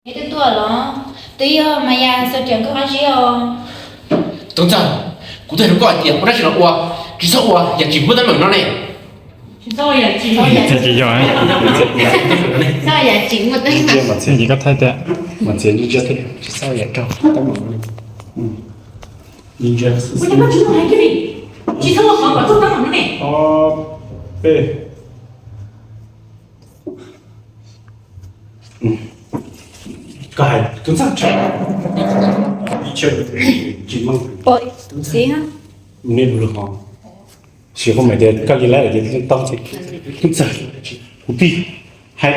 Yog twb tuaj los twb yog Maya xav riam koj qab zib os. Tub Ntxawg, kuv twb hais rau koj hais tias ua dab tsi los ua, tsis txhob ua yam tsis muaj teeb meem no ne. Tsis yog, tsis yog, tsis muaj teeb meem. Tsis txhob ua yam raug teeb meem. Tsis txhob ua qhov kom raug teeb meem no ne. Ob peb. Koj hais Tub Ntxawg, tsis meej. Tub Ntxawg, sim koj mam tias koj li lawm ces tau ces. Tub Ntxawg, kuv tij, hais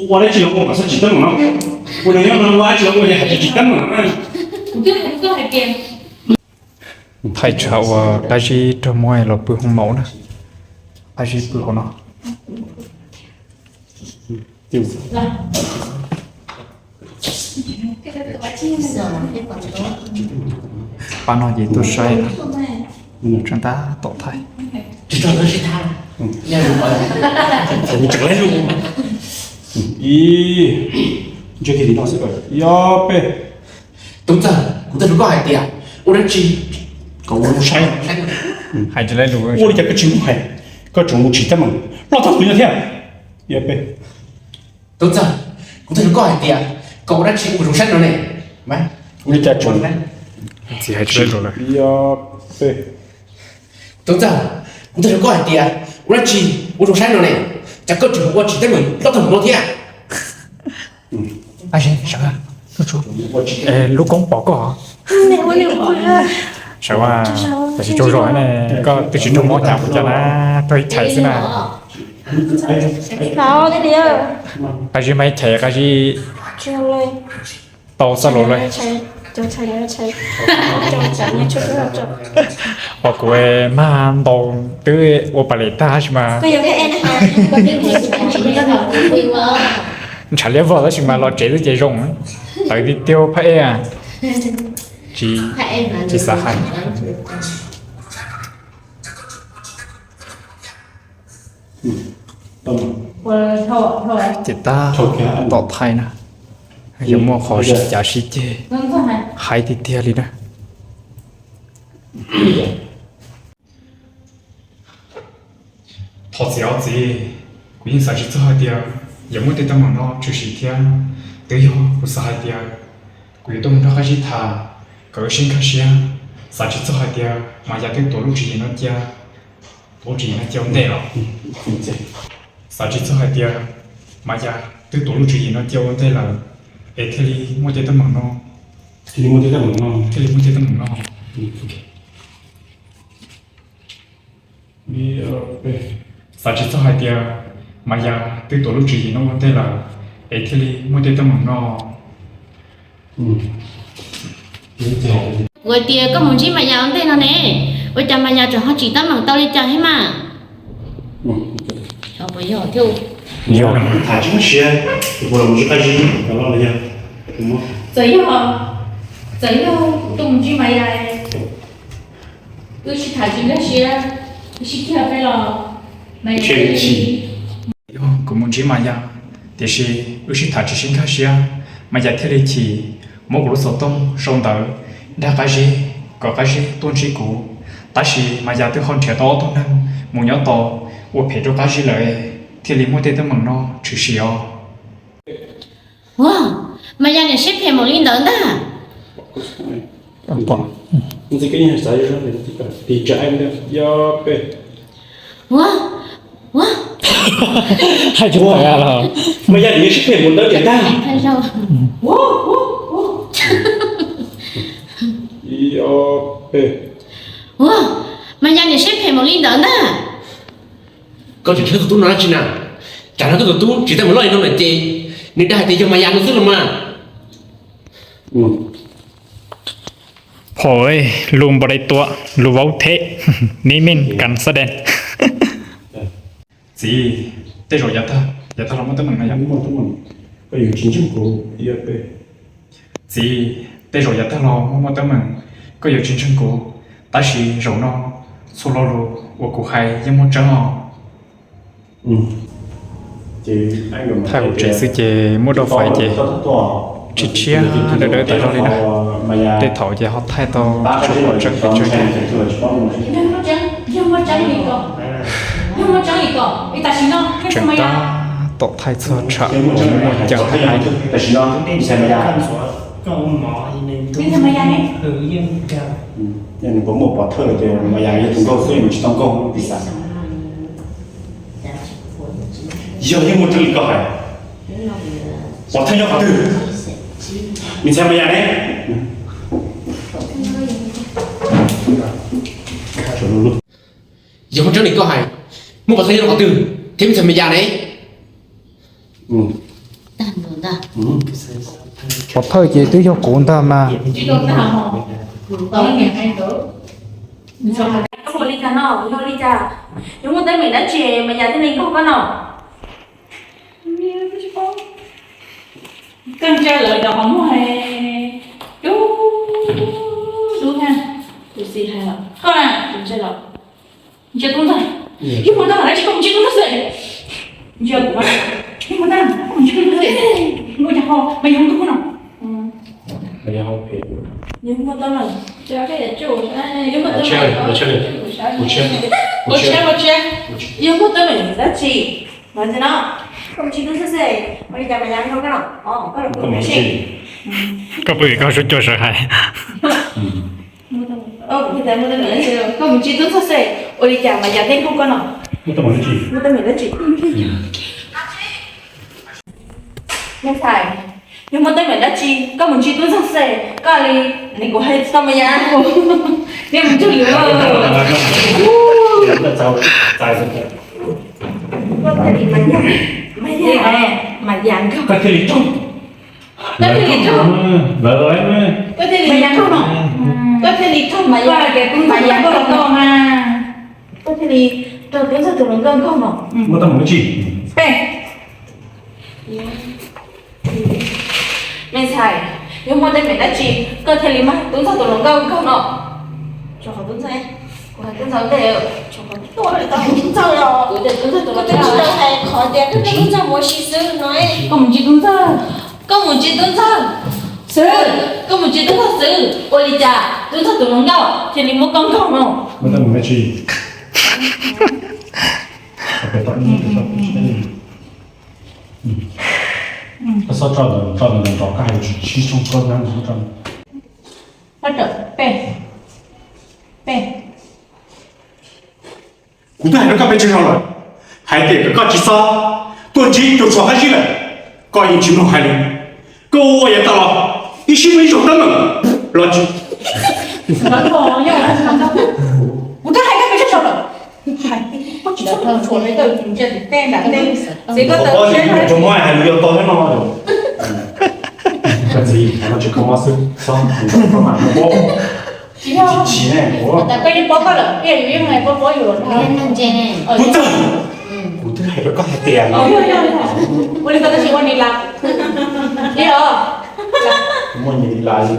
ua dab tsi los ua kom txhob tsim teeb meem no. Ua neeg nyob no ua dab tsi los ua yam tsis tsim teeb meem no. Thaij tsam ua qab zib raug muab los pw hoob maum na. Qab zib pw hauv no. Pab no ces tuaj saib, tseem tab tom thaij. Ib, ob peb. Tub Ntxawg, kuv twb hais rau koj hais tias ua dab tsi kom ua zoo saib, hais tsis tau lus, ua li cas koj tsis mus hais, koj tseem mus tsim teeb meem loj tag li no thiab. Ib, ob peb. Tub Ntxawg, kuv twb hais rau koj hais tias kom ua dab tsi ua zoo saib no ne. Ua li cas tseem, txiv hais tsis tau lus lawm. Ib, ob peb. Tub Ntxawg, kuv twb hais rau koj hais tias ua dab tsi ua zoo saib no ne, cas koj tseem mus ua tsim teeb meem loj tag no thiab. Lub koob pom koj. Sawv, tam sim tsaug zog ne, koj twb tsis raug mob cas ua cas na, raug ib chais xwb na. Qab zib mas ib chais qab zib tau xab laus lawm. Pom kuv mag ntaus twb ua pas lem tag sis mas ntshav liab vog tab sis mas los tsev twb ces zoo. Tawv tiag tiag phaj ej. Tsis xav hais. Ces tab tom thaij na, yog muaj qhov sib cav sib ceg, hais tiag tiag li na. Thov txim os txiv, kuv yeej xav tsis txog hais tias yuav muaj tej teeb meem no tshwm sim thiab. Twb yog kuv xav hais tias kuv yuav tuaj mus nrog qab zib tham kom wb sib nkag siab. Xav tsis txog hais tias Maya twb tuav lub tswv yim no cia, tuav lub tswv yim no cia ua ntej lawm. Xav tsis txog hais tias Maya twb tuav lub tswv yim no cia ua ntej lawm, es thiaj li muaj tej teeb meem no, thiaj li muaj tej teeb meem no, thiaj li muaj tej teeb meem no. Xav tsis txog hais tias Maya twb tuav lub tswv yim no ua ntej lawm, es thiaj li muaj tej teeb meem no. Kuv hais tias koj mus ntsib Maya ua ntej no ne, ua cas Maya tseem ho tsim teeb meem tau li cas thiab mas? Yog, tham tsis muaj siab, ua los mus ntsib qab zib los yog. Txawm yog, txawm yog kuv tuaj mus ntsib Maya, wb sib tham tsis nkag siab, wb sib kiag peb los, Maya thiaj li, yog kuv mus ntsib Maya, tiam sis wb sib tham tsis sib nkag siab, Maya thiaj li chim, muab kuv lub xov tooj sau ntawv dag qab zib kom qab zib tuaj ntsib kuv. Tab sis Maya twb ho nrhiav tau ob tug neeg mus nyob tos ua phem rau qab zib lawm, thiaj li muaj tej teeb meem no tshwm sim os. Ua, Maya niam siab phem npaum li ntawd ntag. Hais tsis tau los Maya niam siab phem npaum ntawd tiag ntag. Ua, Maya niam siab phem npaum li ntawd ntag. Koj tseem nrhiav tus tub no dab tsi na? Tsam no koj tus tub tsis tau mus loj li no lawm ces nws dag hais tias yog Maya no xwb los mas. Phom, lus npau dai tua, lus vauv them, nib meej kas xab dees. Txiv, tej zaum yav tag, yav tag los muaj teeb meem no yom? Txiv, tej zaum yav tag los muaj muaj teeb meem, koj yuav tsis ntseeg kuv, tab sis zaum no txhua lo lus uas kuv hais yeej muaj tseeb os. Thaij hauv tsev xwb ces muab rau fais ces tshiab tshiab dawb dawb tas zog li na. Tej thaum ces ho thaij tau tsis pom tseeb pes tsawg. Tseem tab tom thaij txog tsham uas muaj cai hais. Nws puas muaj pov thawj tias Maya yog tus nkauj xwb nws tsis tau nkauj tis xav? Yog yeej muaj raws li koj hais, pov thawj nyob qhov twg? Me ntxhais Maya ne? Yog muaj raws li koj hais, muaj pov thawj nyob qhov twg thiab me ntxhais Maya ne? Pov thawj ces twb yog kuv ntag mas. Ua li cas no, yog li cas? Yog muaj teeb meem dab tsi Maya thiaj li nkaug koj no? Koj ntsia lawv cov qhov muag dub dub na. Tus txiv hais los koj na, tus ntsia los ntsia tub ntxawg. Yog muaj teeb meem dab tsi koj mus ntsib tub ntxawg xwb. Ntsia kuv, yog muaj teeb meem koj mus ntsib tub ntxawg xwb. Ua cas ho mas yog tub no? Yog muaj teeb meem, ua tsheb, ua tsheb, ua tsheb, yog muaj teeb meem dab tsi no ntawm no, koj mus ntsib tub ntxawg xwb. Ua li cas mas yog no koj no? Koj pw koj sub cuag sawv hais. Koj mus ntsib tub ntxawg xwb, ua li cas mas yog tej nkaug koj no? Muaj teeb meem dab tsi? Me ntxhais, yog muaj teeb meem dab tsi koj mus ntsib tub ntxawg xwb, koj li, nws kuv hais tau mas yog, nej mus ntsib lawm. Koj thiaj li mas yog, mas yog, mas yog nkaug. Koj thiaj li raug. Koj thiaj li raug. Koj thiaj li raug no. Koj thiaj li raug mas yog, mas yog nkaug mas. Koj thiaj li raug tub ntxawg tus hluas nkauj nkaug no. Muaj teeb meem dab tsi? Peb. Me ntxhais, yog muaj teeb meem dab tsi koj thiaj li mag tub ntxawg tus hluas nkauj nkaug no? Tub ntxawg, kuv hais tub ntxawg ntej, tub ntxawg los kuv tias tub ntxawg tus hluas nkauj, tsis tau hais qhov tias koj tub ntxawg mus ua si xwb no. Koj mus ntsib tub ntxawg, koj mus ntsib tub ntxawg xwb, koj mus ntsib tub ntxawg xwb, ua li cas tub ntxawg tus hluas nkauj thiaj li muab koj nkaug no? Muaj teeb meem dab tsi? Koj txhob tso ntawm, tso ntawm ntawm nrov, koj hais lus tsis tshua nkauj, txhob tso. Peb, peb. Kuv twb hais rau koj peb tsawg zaus lawm, hais tias kom koj tsis txhob tuaj ntsib cua tshuam qab zib lawm, koj yeej tsis mloog hais li. Koj ua ua yam tas los, ib sij muaj ib zaug teeb meem los tsis. Kuv twb hais koj peb tsawg zaus lawm, koj tsis txhob tuaj tshuam li, koj ntsia tim tej nram tej, txiv koj tawm tshuam mob hais lus yuav tau thiab no. Koj txiv, no tsis kho mob xwb, txhob mam paub. Tsis yog, koj yeej paub koj lawm, yus yeej paub paub yus. Tub ntxawg, kuv twb hais rau koj hais tias no. Ua li koj twb tsis ua ni las. Muaj ni las li.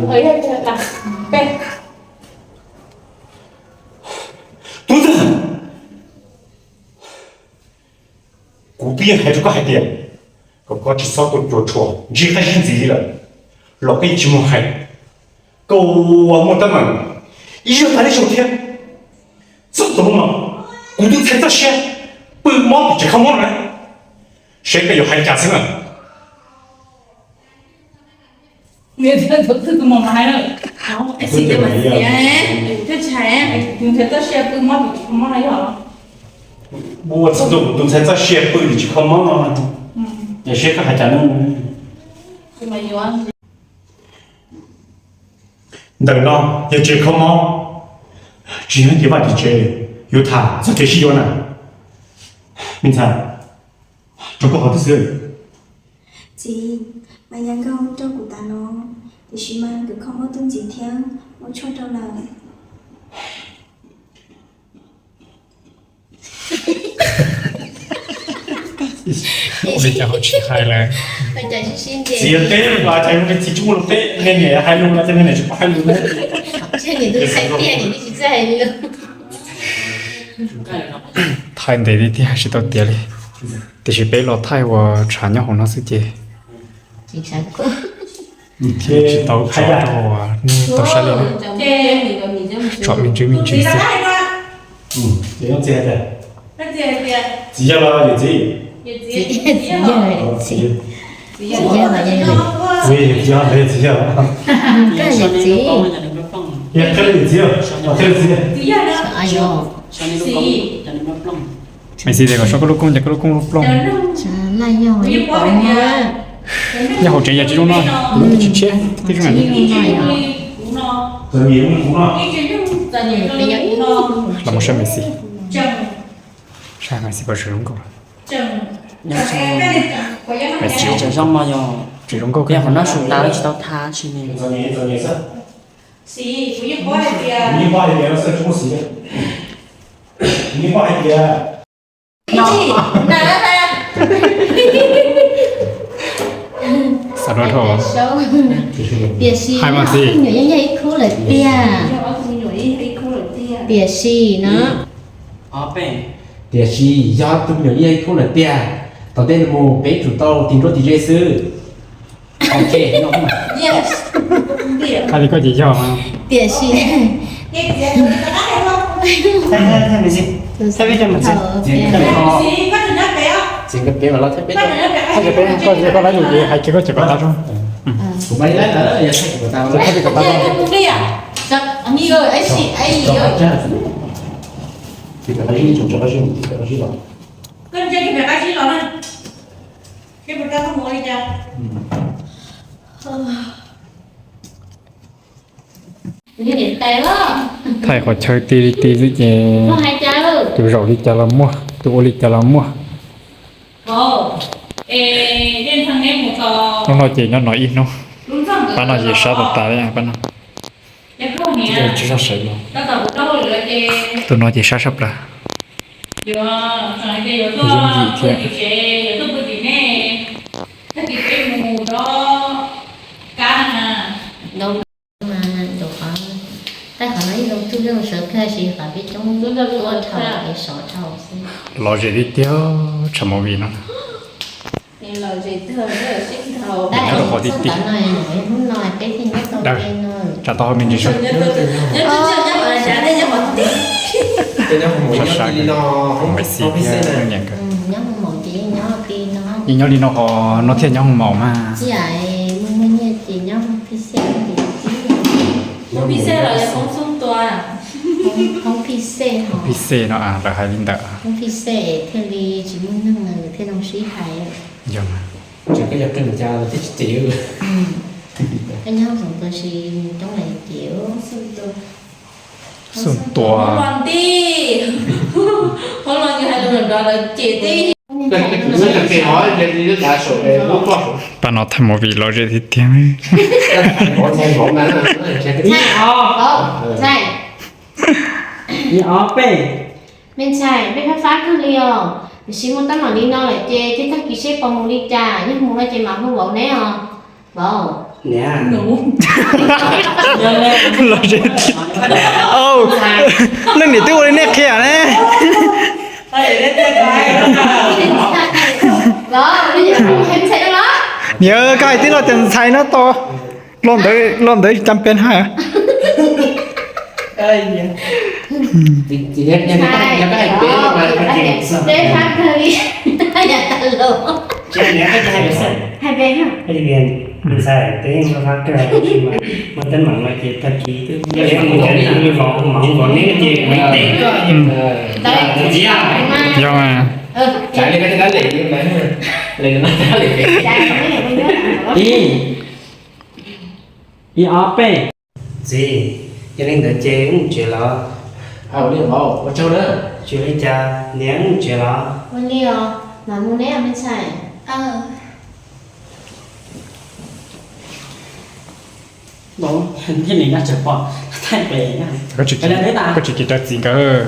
Tub ntxawg, kuv twb yeej hais rau koj hais tias kom koj tsis txhob tuaj cua tshuam ntsib qab zib ntxiv li lawm, los koj yeej tsis mloog hais. Koj ua muaj teeb meem ib zaug tas ib zaug thiab. Txog tus hnub no, kuv tus ntxhais txoj sia pw mob tim tsev kho mob no na, seb koj yuav hais li cas xwb na. Tus ntxhais txoj sia pw mob tim tsev kho mob no yog, ua txog tus ntxhais txoj sia pw tim tsev kho mob no, es seb koj hais cas no. Ntawm no yog tsev kho mob, tsis yog tias vaj tim tsev, yuav tham txog kev sib yuav na. Me ntxhais, rau koj qhov twg xwb? Txiv, mas yog nkauj rau kuv tas no, tiam sis mas kuv kho mob tub ntxiv thiab ua tshuaj rau lawm. Ua li cas ho tsis hais lawm? Txiv teb los cas txiv tsis muaj lus teb, niam hais lus los cas niam tsis paub hais lus. Thaij ntev tiag tiag tsis tau tiav li. Tiam sis peb los thaij uas tshav nyob hauv no xwb ces thiaj li tsis tau tso rau nej tau saib li na. Tsom me ntsis me ntsis xwb. Txiv yawg los yawm txiv? Txiv yawg, txiv yawg los yawg li? Kuv yawm txiv, yawm txiv. Yog thiaj li yawm txiv, thiaj li txiv. Maiv Xis tias kom sau koj lub koob ces koj lub koob lub plooj. Nyob hauv tsev yog tsis zoo no, tsis tshiab, tib zoo na. Los mus saib Maiv Xis. Saib Maiv Xis puas zoo nkauj. Maiv Xis, tsis zoo nkauj, qhov no su tas tsis tau tha tsis ne. Xav dua dhau. Tiam sis ob tug me nyuam yeej yog ib khub lawm tiag. Tiam sis no, tiam sis yog ob tug me nyuam yeej yog ib khub lawm tiag, tom ntej no mus peb tsum tau tig nruab tig ze xwb. Hais li koj ces yog. Tiam sis koj laib lus ces hais kiag koj cov kom tag tso. Kuv mam li laib lawm, yog thaij kom tag tso. Thaij qhov chaw ti li ti xwb ces tus zaum li cas los muaj, tus ua li cas los muaj. Hnub no ces nyob no ib hnub. Pab no ces sab tas tas li pab no. Tsis sab sawv no. Tus no ces sab sab plaws. Yooj yim thiab. Thaij qhov no ib zoo tug zoo sawv kawg, sis qhov peb coob tuaj dhau kev sov dhau xwb. Lom zem tiag tiag, tshav movie no. Nyob rau qhov ti ti. Hnub no peb thiaj nyob tau ke no. Tsam tau me ntsis. Sab sab, Maiv Xis thiab Nyiam nkawd. Nyob hoo maum ces nyob ti no. Yeej nyob li no ho no thiaj nyob hoo maum mas. Tsis yam muaj muaj nyiaj ces nyob hoob pij xej ces tib. Hoob pij xej los yog hoob xub tua? Hoob pij xej, hoob pij xej no lawv hais li ntawd. Hoob pij xej thiaj li tsis muaj neeg na, thiaj zoo sib hais. Yog mas. Tseem koj yog qee cas los thiaj tsis ces. Koj nyob hoob xub tua tsis coob lawm ces. Xub tua. Pab no thaij movie lom zem tiag tiag. Me ntxhais, peb fab fab kawg li os, tiam sis muaj teeb meem li no lawm ces thiaj tag kis seb puas mus li cas, yog mus no ces mam hu vauv neb os. Vauv. Lom zem tiag. Leej niam twb ua li nej qhia ne. Niam, koj hais tib lo tias ntxhais no tos. Lo ntawd, lo ntawd cas peb hais. Yog mas. Ib ob peb. Txiv, yog li ntawd ces wb mus tsev los? Ua li os, ua tsaug na. Tsis ua li cas, niam, wb mus tsev los? Ua li os, mam mus ne me ntxhais. Thiaj li nyob tsev pom thaij pem. Koj tsis kis rau txiv nkawd.